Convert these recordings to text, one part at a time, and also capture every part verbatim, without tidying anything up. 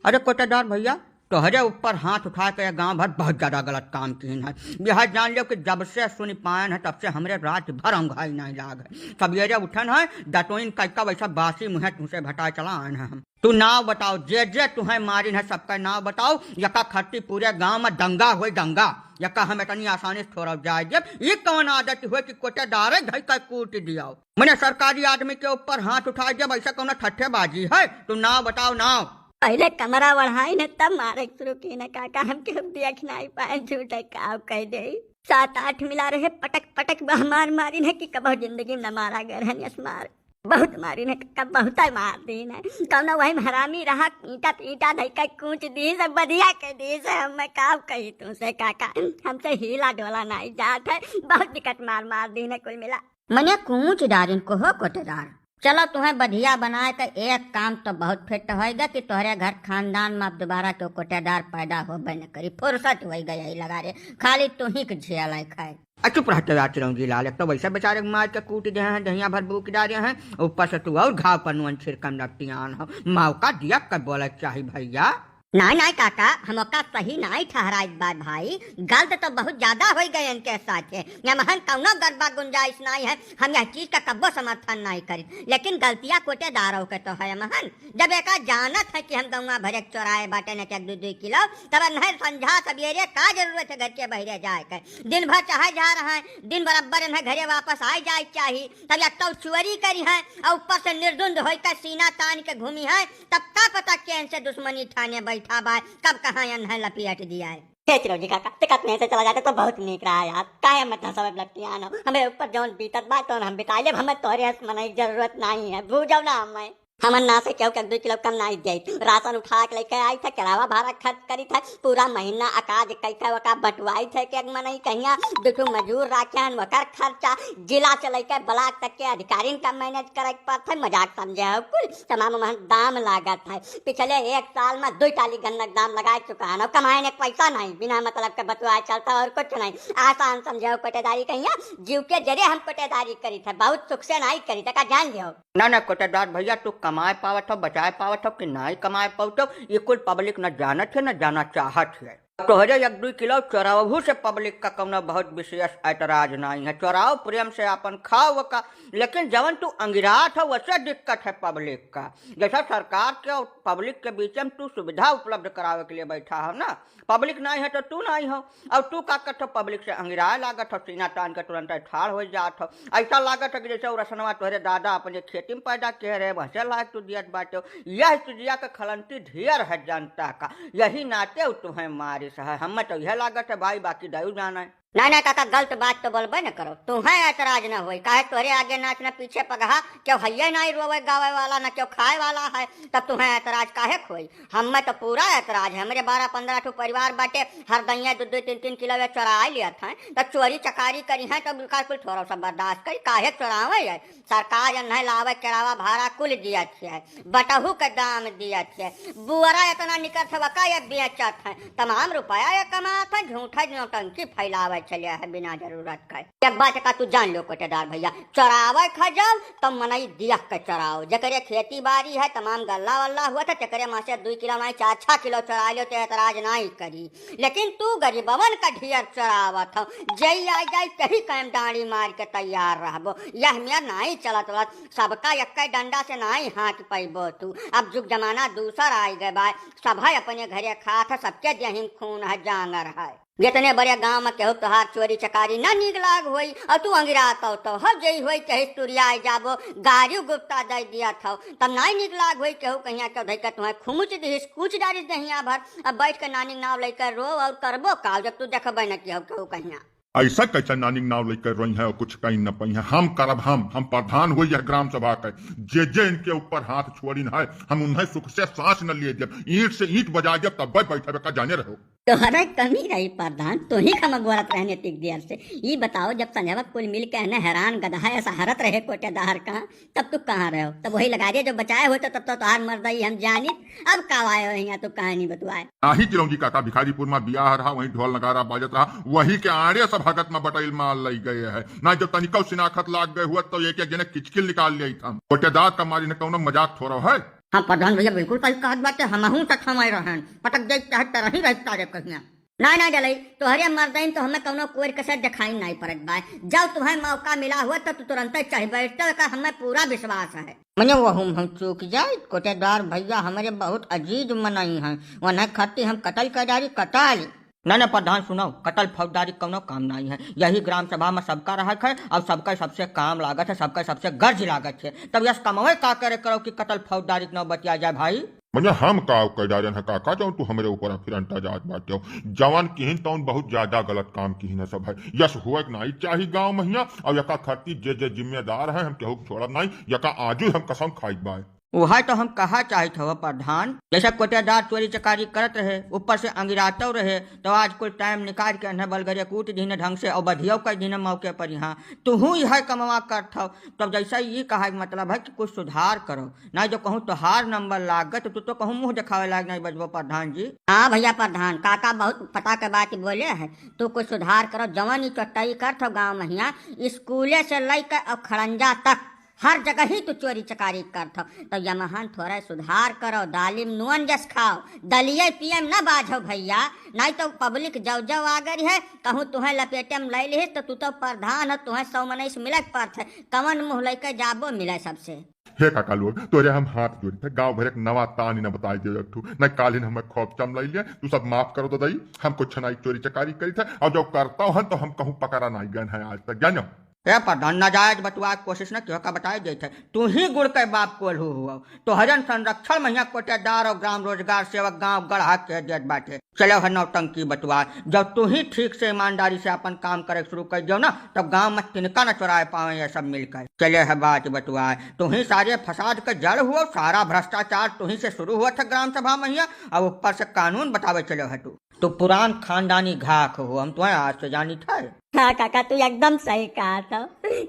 अरे कोटेदार भइया, तोहरे ऊपर हाथ उठाए के गाँव भर बहुत ज्यादा गलत काम किहिन है। यह जान लेव कि जब से सुनि पाएन है, तब से हमरे रात भर औंघाई नाहीं लाग है। सबेरे उठन है, दतोइन कइका वइसा बासी मुँहे तुहसे भटाए चला आएन है हम। तू नाव बताओ, जे जे तुहैं मारिन है, सबका नाव बताओ। यका खट्टी पूरे गाँव में दंगा होई, दंगा। यका हम इतनी आसानी से थोड़ा जाए देब। ई कौन आदत होई कि कोटेदारे धइ के कूट दियाओ? मने सरकारी आदमी के ऊपर हाथ उठाए देब, ऐसा कौन ठट्ठेबाजी है? तू नाव बताओ, नाव। पहिले कमरा बढ़ाइन है, तब मारे शुरू किहिन है काका, हमके हम देख नाहीं पाएन, झूठे काव कहि देई। सात आठ मिला रहे, पटक पटक बा मार मारिन है कि कबहुँ जिंदगी में न मारा गए रहन यस मार। बहुत मारिन है काका, बहुतै मार दीन है। कौनो वही में हरामी रहा, ईंटा ईंटा धइ के कूच दीस, बधिया कहि दीस, हम मैं काव कही तुहसे काका, हमसे हीला डोला नाहीं जात है, बहुत दिक्कत मार मार दीन है कुल मिला। मने कूच डारिन को हो कोटेदार। चलो तुहैं बधिया बनाए के एक काम तो बहुत फिट होइगा कि तोहरे घर खानदान में अब दोबारा केहू कोटेदार पैदा होबे न करी, फुर्सत होइगा यही लगा रे, खाली तुहीं के झेल है खाए। आ, चुप रह तो यार चिरौंजी लाल, एक तो वैसे बेचारे के मार के कूट देहे हैं, दहिया भर बूक डारे हैं, ऊपर से तू और घाव पर नून छिड़कन लगती आन हो। मौका दिया कर बोले के चाही भइया। नाहीं, नाहीं काका, हम ओका सही नाहीं ठहराइत बा भाई, गलत तो बहुत ज्यादा होइ गए इनके साथे। यमहन कौनो गरबा गुंजाइश नाहीं है, हम यह चीज का कब्बो समर्थन नाहीं करी, लेकिन गलतिया कोटेदारों के तो है यमहन। जब एका जानत है कि हम गौवा भरे के चोराए बाटे न के एक दू दू किलो, तब अन्हर संझा सबेरे का जरूरत है घर के बहरे जाए के? दिन भर चाहे जा रहा है, दिन बराबर इन्हें घरे वापस आए जाए के चाही। तब या तो चोरी करी है और ऊपर से निर्दुंद होई के सीना तान के घूमी है, तब का पता के इनसे दुश्मनी ठाने बैठा बा, कब कहाँ इन्हें लपेट दिया है। हे चिरौंजी काका, ते कतने से चला जाते तो बहुत नीक रहा यार। काहे मत हंसावे लगती आनो? हमें ऊपर जौन बीतत बा तौन हम बिता लेब, हमें तोहरे हंस मनई के जरूरत नाहीं है, भूल जाओ ना हमें। हमन ना से केहू के एक दू किलो कम नाहीं देइत। राशन उठा के लेके आइत है, किरावा भाड़ा खर्च करित है, पूरा महीना अकाज कइके ओका बंटवाइत है कि एक मनई कहिया दू ठो मजूर राखे हन, ओकर खर्चा, जिला से लेके ब्लॉक तक के अधिकारिन का मैनेज करे के पड़त है। मजाक समझे हो कुल, तमाम महन दाम लागत है। पिछले एक साल में दो टाली गन्ना के दाम लगा चुका है, कमाए ने पैसा नहीं, बिना मतलब के बतुआ चलता और कुछ नहीं। आसान समझे हो कोटेदारी कहिया, जीव के जरे हम कोटेदारी करित है, बहुत सुख से नहीं करित है, का जान लियो। ना, ना, कोटेदार भइया, तू कमाए पावत हो, बचाए पावत हो कि नाहीं कमाए पावत हो, ये कुल पब्लिक न जानत है, न जाना चाहत है। तोहरे एक दुई किलो चोरावहू से पब्लिक का कौनो बहुत विशेष ऐतराज नाहीं है। चोराव, प्रेम से आपन खाव का, लेकिन जवन तू अंगिरात हो, वसे दिक्कत है पब्लिक का। जैसा सरकार के और पब्लिक के बीच में तू सुविधा उपलब्ध करावे के लिए बैठा हो ना, पब्लिक नाहीं है तो तू नाहीं हो, और तू का करत हो पब्लिक से अंगिराए लागत हो, सीना तान के तुरंत ठाड़ हो जात हो। ऐसा लागत है कि जैसे वो रसनवा तोहरे दादा अपने खेती में पैदा किए रहे, वैसे लायक तू दियत बाटे हो। यह चीजिया के खलंती ढेर है जनता का, यही नाते उ तुहैं मारिस है। हमें तो यह लागत है भाई, बाकी दयू जाना है। नाहीं, नाहीं काका, गलत बात तो बोलबे न करो, तुहैं ऐतराज न होई, काहे तोहरे आगे नाच न पीछे पगहा, केहू हइये नाहीं रोवे गावे वाला, न केहू खाए वाला है, तब तुहैं ऐतराज काहे क होई? हमें तो पूरा ऐतराज है, हमरे बारह पन्द्रह ठो परिवार बाटे, हर दइया दू दू तीन तीन किलो ये चोराए लियत हैं, तब चोरी चकारी करिहैं, तब उनका कुल थोड़ा सा बर्दाश्त करी, काहे चोरावे है? सरकार जन है लावे किरावा भाड़ा कुल दियत है, बटहू के दाम दियत है, बुअरा इतना निकलत है वका ये बेचत है, तमाम रुपया ये कमात है, झूठा नौटंकी फैलावे चले है बिना जरूरत का। एक बात का तू जान लो कोटेदार भइया, चोरावे खा जाओ तो मनई दियख के चोराओ, जेकरे खेती बाड़ी है तमाम गल्ला वल्ला हुआ था, तेकरे माँ से दुई किलो नाहीं चार छह किलो चोरा लो तो एतराज नाहीं करी, लेकिन तू गरीबवन का ढेर चोरावत हो, जई आ जाई तही कायम डांडी मार के तैयार रहबो। यह मेर नाहीं चलत चलत, सबका एक्के डंडा से नाहीं हाँक पइबो तू। अब जुग जमाना दूसर आइ गए बा, सभा अपने घरे खात है, सबके देही में खून है, जांगर है। जितने बड़े गांव में केहू तोहार चोरी चकारी ना नीक लाग होई, और तू अंगिरात हो तो हर जई होई, कहीं तुरिया आइ जाबो, गारी गुप्ता दे दिया था, तब नाहीं नीक लाग होई, केहू कहिया के धइके तुहें खुमुच दिहिस, कूच डारिस दहिया भर। अब बैठ के नानी नाव लेकर रो और करबो का, जब तू देखबे न केहू, केहू कहिया। ऐसा कैसा नानी नाव लेकर रोई है और कुछ कहीं न पई है? हम करब, हम, हम प्रधान होई यह ग्राम सभा के। जे जे इनके ऊपर हाथ छोड़िन है, हम उन्हें सुख से सांस न लिए देब, ईंट से ईंट बजा देब, तब बैठे का जाने रहो। तोहरे कमी रही प्रधान, तोही का मगोरत रहने तिक देर से। ई बताओ, जब संझवा कुल मिल के हने हैरान गदहा ऐसा हरत रहे कोटेदार का, तब तू कहाँ रहो? तब वही लगा दिया जो बचाए होते, तब तो तोहार मर्दाई हम जानित। अब का आए हो यहाँ, तू कहानी बतवाए। आही चिरौंजी काका, भिखारीपुर में बियाह रहा, वहीं ढोल नगारा बाजत रहा, वही के आड़े सब हगत में बटैल माल लई गए है। ना जब तनिको सिनाखत लाग गए हुआ तो एक एक जने किचकिल निकाल लिया था। कोटेदार का मारी न कौनो मजाक थोड़ा है। हाँ प्रधान भैया, बिल्कुल सही कहत बाटे, हमहूँ सथमय रहन, पटक जाई चाहे तरही रही तारे कहिया। नाहीं, नाहीं डलई, तोहरे मर्दई में तो हमें कौनो कोर कसर देखाई नाहीं पड़त बा। जब तुम्हें मौका मिला हुआ तो तू तुरंते चढ़ बैठते का हमें पूरा विश्वास है। मने वहू में हम चूक जाई, कोटेदार भैया हमरे बहुत अजीज मनई हैं, उन्हें खातिर हम कतल कर डारी, कतल। ना ना प्रधान सुनो, कतल फौजदारी कौनो काम नाहीं है। यही ग्राम सभा में सबका रहक है, अब सबका सबसे काम लागत है, सबका सबसे गर्ज लागत है। तब यस कमवे का करे करो कि कतल फौजदारी के नौबतिया जाए भाई। मने हम का कर डारन है काका, जौन तू हमरे ऊपर फिरंटा जात बाटे हो। जवन किहिन तौन बहुत ज्यादा गलत काम किहिन है सब है। यस हुए के नाहीं चाही गाँव महिया, और यका खातिर जे जे जिम्मेदार है हम केहू के छोड़ब नाहीं, यका आजू हम कसम खाई बाय। उहे तो हम कहा चाहित हव प्रधान, जैसे कोटेदार चोरी चकारी करत रहे, ऊपर से अंगिरातव रहे, तो आज कुल टाइम निकाल के अन्हे बलगरे कूट दीन ढंग से और बधियव कर दीन मौके पर। यहाँ तुहू यह कमवा करत हव, तब जैसे ये कहा के मतलब है कि कुछ सुधार करो, नाहीं जो कहूँ तोहार नंबर लाग गए तो तू तो कहूँ मुँह देखावे लायक नाहीं बचबो प्रधान जी। हाँ भैया प्रधान, काका बहुत पता के बात बोले है, तू कुछ सुधार करो। जवन ई चोट्टई करत हव गाँव महिया, स्कूले से लइके और खड़ंजा तक हर जगह ही तू चोरी चकारी करत हव, तो यमहन थोड़ा सुधार करो, दालिम नून जस खाओ, दलिये पियम न बाझो भैया, नाहीं तो पब्लिक जव जव आ गई है, कहूँ तुहें लपेटे में ले लिहिस, तो तू तो प्रधान हो, तुहें सौ मनई से मिले के पड़त है, कवन मुँह लइके जाबो मिले सबसे। हे काका लोग, तोरे हम हाथ जोड़ी थे, गाँव भर एक नवा तानी न बताई दे एक ठू, न कालिन हमें खोपचा में ले लिया, तू सब माफ करो ददई, हम कुछ नाहीं चोरी चकारी करी थे, और जो करता हन तो हम कहूँ पकड़ा नाहीं गए हैं आज तक, जानो। ए प्रधान, नाजायज बतुआ के कोशिश न किहो, का बताए देत है, तू ही गुड़ के बाप कोल्हू हुआ। तोहरन संरक्षण महिया कोटेदार और ग्राम रोजगार सेवक गांव गढ़ा के देत बाटे। चलो है नौटंकी बतुआ, जब तू ही ठीक से ईमानदारी से अपन काम करे शुरू कर दियो ना, तब गांव में तिनका न चुराए पावे ये सब मिलकर। चले है बात बतुआ, तू ही सारे फसाद के जड़ हुआ, सारा भ्रष्टाचार तू ही से शुरू हुआ था ग्राम सभा महिया, अब ऊपर से कानून बतावे चलो है तू। तू पुरान खानदानी घाख हो, हम तुम्हें आज से जानी था। हाँ काका, तू एकदम सही कहा था।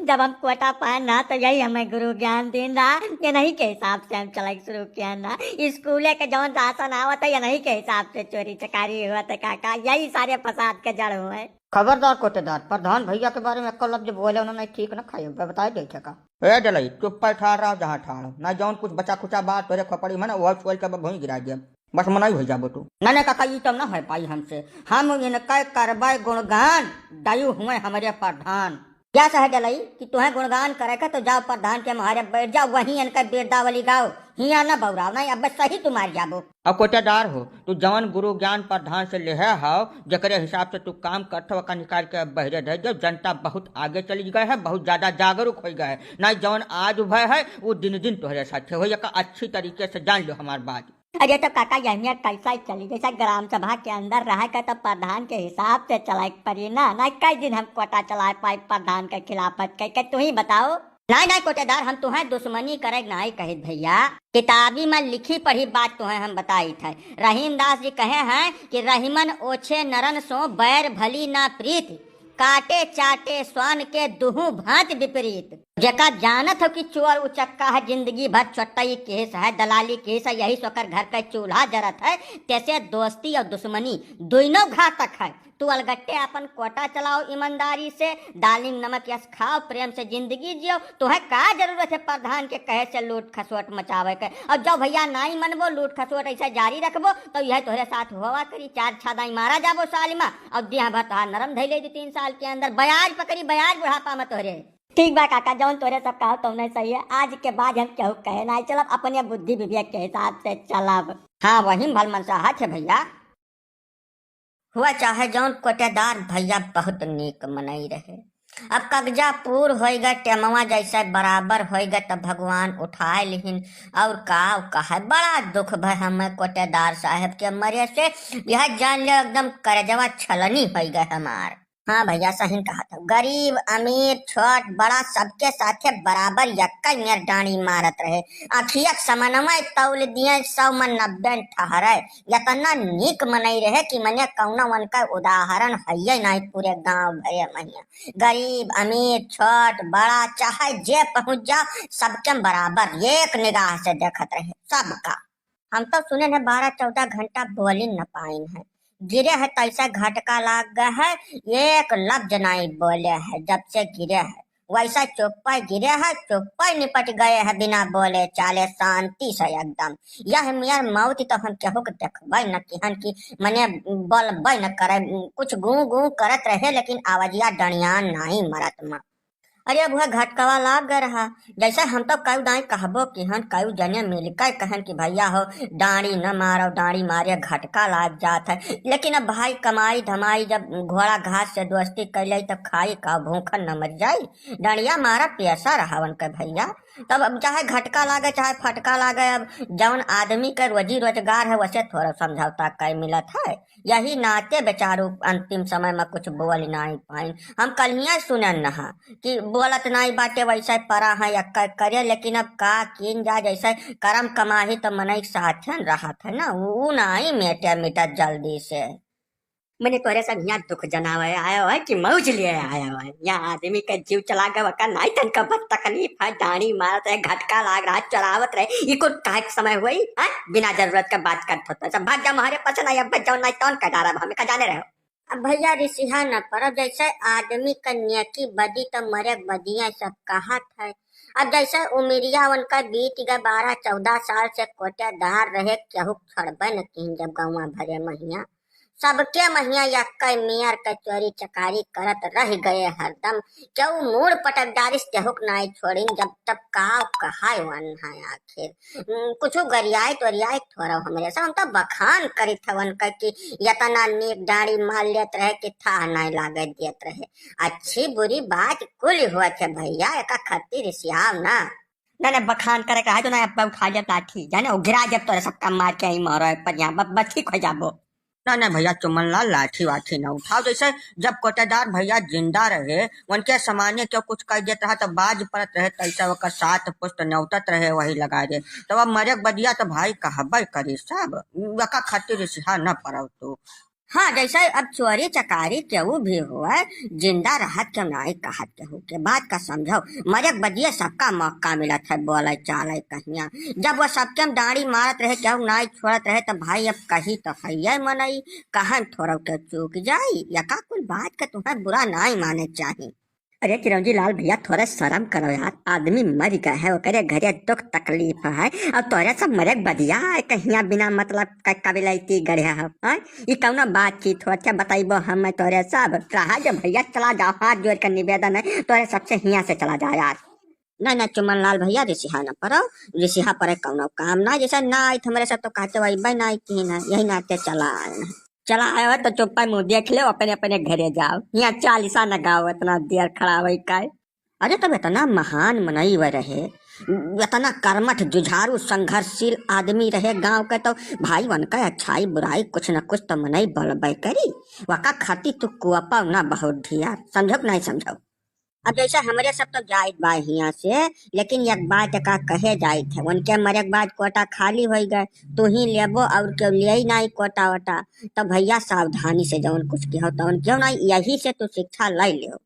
जब हम कोटा पाए ना, तो यही हमें गुरु ज्ञान दीन रहा, ये नहीं के हिसाब से हम चले शुरू किया ना। स्कूले के जौन राशन आवत है, ये नहीं के हिसाब से चोरी चकारी हुआ था काका, यही सारे फसाद के जड़ हुए। खबरदार कोटेदार, प्रधान भैया के बारे में एक लफ्ज बोले, उन्होंने ठीक न खाए, बताए देखे का। ए डलई, चुप्पे ठाड़ रहो जहाँ ठाड़ हो। ना जौन कुछ बचा खुचा बात तोरे खोपड़ी में ना, वह छोल के अब भूमि गिरा दिया। बस मनई हो जाबो तू। ना ना काका, ई तो ना हो पाई हमसे। हम इनके करबे गुणगान, दयू हुए हमरे प्रधान। क्या सह डलई कि तुहें गुणगान करे के तो जाओ प्रधान के मारे बैठ जाओ, वहीं इनके बिरदावली गाओ, हियाँ ना बौराओ, नहीं अब सही तू मार जाबो। अब कोटेदार हो, तू जवन गुरु ज्ञान प्रधान से लेहे हव, जेकरे हिसाब से तू काम करत हव, ओका निकाल के अब बहरे धर दे। जनता बहुत आगे चली गए है, बहुत ज्यादा जागरूक हो गए है। ना जवन आज भय है, वो दिन दिन तोहरे साथे होई, एका अच्छी तरीके से जान लो हमार बात। अरे तो काका, यहमिया कैसा ही चली, जैसा ग्राम सभा के अंदर रहे के तो प्रधान के हिसाब से चलाए के पड़ी ना, ना कई दिन हम कोटा चलाए पाए प्रधान के खिलाफत कह के, तू ही बताओ। नाहीं, नाहीं कोटेदार, हम तुहें दुश्मनी करे नाहीं कहित भैया। किताबी में लिखी पढ़ी बात तुहें हम बताइत है। रहीमदास जी कहे हैं कि रहीमन ओछे नरन सो बैर भली ना प्रीत, काटे चाटे स्वान के दुहु भांति विपरीत। जेका जानत हो कि चोर उचक्का है, जिंदगी भर चोट्टई केस है, दलाली केस है, यही सोकर घर का चूल्हा जरत है, तेसे दोस्ती और दुश्मनी दोनों घातक है। तू अलगट्टे अपन कोटा चलाओ ईमानदारी से, दालिम नमक यस खाओ, प्रेम से जिंदगी जियो। तोहे का जरूरत है प्रधान के कहे से लूट खसोट मचावे के? और जब भैया नाई मनबो, लूट खसोट ऐसे जारी रखबो, तो यह तोहरे साथ होवा करी। चार छादाई मारा जाबो साल में, और देह भर तोहार नरम धैले दू तीन साल के अंदर। बयाज पकड़ी बयाज बुढ़ापा में तोहरे। ठीक बा काका, जौन तोहरे सब कहो तौने सही है। आज के बाद हम केहू कहे नाई चलब, अपने बुद्धि विवेक के हिसाब से चलब। हाँ, वही में भल मनसाहत है भैया। हुआ चाहे जौन कोटेदार भैया बहुत नीक मनई रहे। अब कगजा पूर होई गए, टेमवा जैसे बराबर होई गए, तब भगवान उठाए लिहिन। और का कहे, बड़ा दुख भय हमें कोटेदार साहेब के मरे से। यह जान ले एकदम करजवा छलनी होई गए हमार। हाँ भैया, सही कहा था। गरीब, अमीर, छोट, बड़ा, सबके साथे बराबर यक्का नियर डांडी मारत रहे। अखिया के समनवा तौल दिए, सौ मन नब्बे ठहरे। यतना नीक मनई रहे कि मने कौनो उनका उदाहरण हइये नाहीं पूरे गांव भरे महिया। गरीब, अमीर, छोट, बड़ा, चाहे जे पहुंच जाओ, सबके बराबर एक निगाह से देखत रहे, सबका। हम तो सुने हैं बारह चौदह घंटा बोली न पाइन है। गिरे है तैसे घटका लाग गए है, एक लफ्ज नाहीं बोले है जब से गिरे है। वैसा चुप्पे गिरे है, चुप्पे निपट गए है, बिना बोले चाले, शांति से एकदम। यह मियर मौत तो हम केहू के देखबे न किहन कि मने बोलबे न करे, कुछ गूं गूं करत रहे, लेकिन आवाजिया डंडियान नाहीं मरत मा। अरे, अब वह घटकवा लाग गए रहा, जैसे हम तो कई दाई कहबो किहन, कई जने मिलके कहन कि भैया हो, डांडी न मारो, डांडी मारे घटका लाग जात है। लेकिन अब भाई कमाई धमाई जब घोड़ा घास से दोस्ती कर ले, तब खाई का, भूखन न मर जाई। डंडिया मारा पेशा रहा उनके भैया। तब अब चाहे घटका लागे, चाहे फटका लागे, अब जौन आदमी के रोजी रोजगार है, वैसे थोड़ा समझौता कर मिलत है। यही नाते बेचारू अंतिम समय में कुछ बोल नाई पाइन। हम कल्हिया सुनन नहा कि बोलत नाई बाटे, वैसे परा है अक्का करे, लेकिन अब का कीन जा, जैसे करम कमाही तो मनई के साथन रहत है ना, ऊ नाई मेटे मिटत जल्दी से। मने तोरे सब यहाँ दुख जनावे आयो है कि मौज लिए आयो है? यहाँ आदमी का जीव चला गवा का नाई तनका बस तकलीफ है, डांडी मारत रहे, घटका लाग रहा, चलावत रहे, ई कुल काहे के समय हुई, हैं? बिना जरूरत का बात करत होता। सब भाग जा, हमारे पसंद आई, अब भाग जाओ, नाई तौन का डारा हमें का जाने रहो। अब भैया रिसिहा न पड़ो, जैसे आदमी का नेकी बदी तो मरे बदिया सब कहत है। अब जैसे उमिरिया उनका बीत गए, बारह चौदह साल से कोटेदार रहे, केहू छोड़बे न किहिन जब गौवा भरे महिया। सबके महिया यक्के मेयर के चोरी चकारी करत रह गए हरदम। केहू मूड़ पटक डारिस केहू के नाई छोड़िन, जब तब का कहाय वन है आखिर। हम्म, कुछ गरियाइत वरियाइत थोड़ा हमरे से, हम तो बखान करित हवन का कि यतना नीक डांडी मार लेत रहे कि थाह नाई लागे देत रहे। अच्छी बुरी बात कुल होत है भैया, एका खातिर रिसियाव ना। ना, ना, बखान करे के रहा तो ना, अब उठा लिया लाठी, जाने वो गिरा जब तोरे सबका मार के आई मारो एक पर यहाँ, बस, बस ठीक हो जाबो। ना, ना भैया, चुमन लाल, लाठी वाठी ना उठाओ। जैसे जब कोटेदार भैया जिंदा रहे, उनके सामने क्यों कुछ कह देत रहा तो बाज पड़त रहे, तैसे ओकर सात पुस्त न्योतत रहे, वही लगा दे। तो अब मरे के बदिया तो भाई कहबे करी सब, वका खातिर रिसिहा न पड़ो तू। हाँ, जैसे अब चोरी चकारी केहू भी होए, जिंदा रहत के नाई कहत केहू के, बात का समझो। मरे के बदिये सबका मौका मिलत है बोले चाले कहिया। जब वो सबके हम डांडी मारत रहे, केहू नाई छोड़त रहे, तब भाई अब कही तो है ये मनई, कहन थोड़ा के चूक जाई। यका कुल बात के तुम्हें बुरा नाई माने चाही। अरे चिरौंजी लाल भैया, थोड़े शर्म करो यार, आदमी मर गए है, ओकरे घरे दुख तकलीफ है, और तोरे सब मरे के बदिया है, कहिया बिना मतलब का कबिलैती गढ़िया है, हैं? ई कौनो बातचीत हो? अच्छा बताइबो हम तोरे सब, रहा जो भैया, चला जाओ, हाथ जोड़ कर निवेदन है तोरे सबसे, हियाँ से चला जाओ यार। ना, ना, चुमन लाल भैया, रिसिहा न पड़ो, रिसिहा पड़े कौनो काम ना, जैसे ना आई तो हमरे सब तो कहते वही बहन आई की ना, यही नाते चला आए हैं। चला आए हो तो चुप्पा मुंह देख ले, अपने अपने घरे जाओ, यहाँ चालीसा न गाओ, इतना देर खड़ा वही का है। अरे तब इतना महान मनई व रहे, इतना कर्मठ जुझारू संघर्षशील आदमी रहे गांव के, तो भाई उनका अच्छाई बुराई कुछ न कुछ तो मनई बोलबे करी। वका खातिर तू कुआपा ना बहुत ढिया, समझो कि नहीं समझो? अब जैसे हमरे सब तो जाइत बा हियाँ से, लेकिन एक बात का कहे जाइत है, उनके मरे के बाद कोटा खाली होई गए, तू ही लेबो और केहू ले ही नहीं कोटा वोटा, तो भैया सावधानी से जौन कुछ किहो तौन किहो ना, यही से तू शिक्षा ले लियो।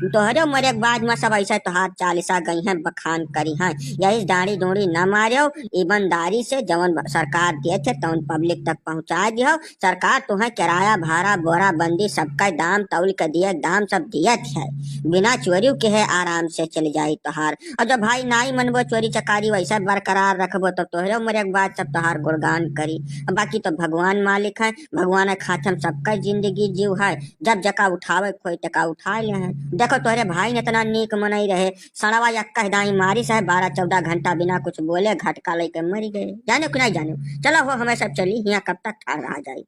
तोहरे मरे के बाद में सब ऐसे तोहार चालीसा गई हैं, बखान करी हैं, यही से डांडी डूंडी ना मारियो, ईमानदारी से जौन सरकार देत है तौन public तक पहुँचा दियो। सरकार तुहें किराया, भाड़ा, बोरा बंदी, सबका दाम तौल के दिए, दाम सब दियत है, बिना चोरी के है, आराम से चल जाई तोहार। और जब भाई नाई मनबो, चोरी चकारी वैसे बरकरार रखबो, तब तोहरे मरे के बाद सब तोहार गुणगान करी। अब बाकी तो भगवान मालिक है, भगवान के खातिर हम सबका जिंदगी जीव है, जब जका उठावे खोई तका उठा ले हैं। देखो तोहरे भाई ने इतना नीक मनई रहे, सड़वा यक्का दाई मारी से बारह चौदह घंटा बिना कुछ बोले घटका लेके मरी गए। जाने कि नहीं जाने? चलो हो, हमें सब चली, हियाँ कब तक ठाड़ रहा जाई।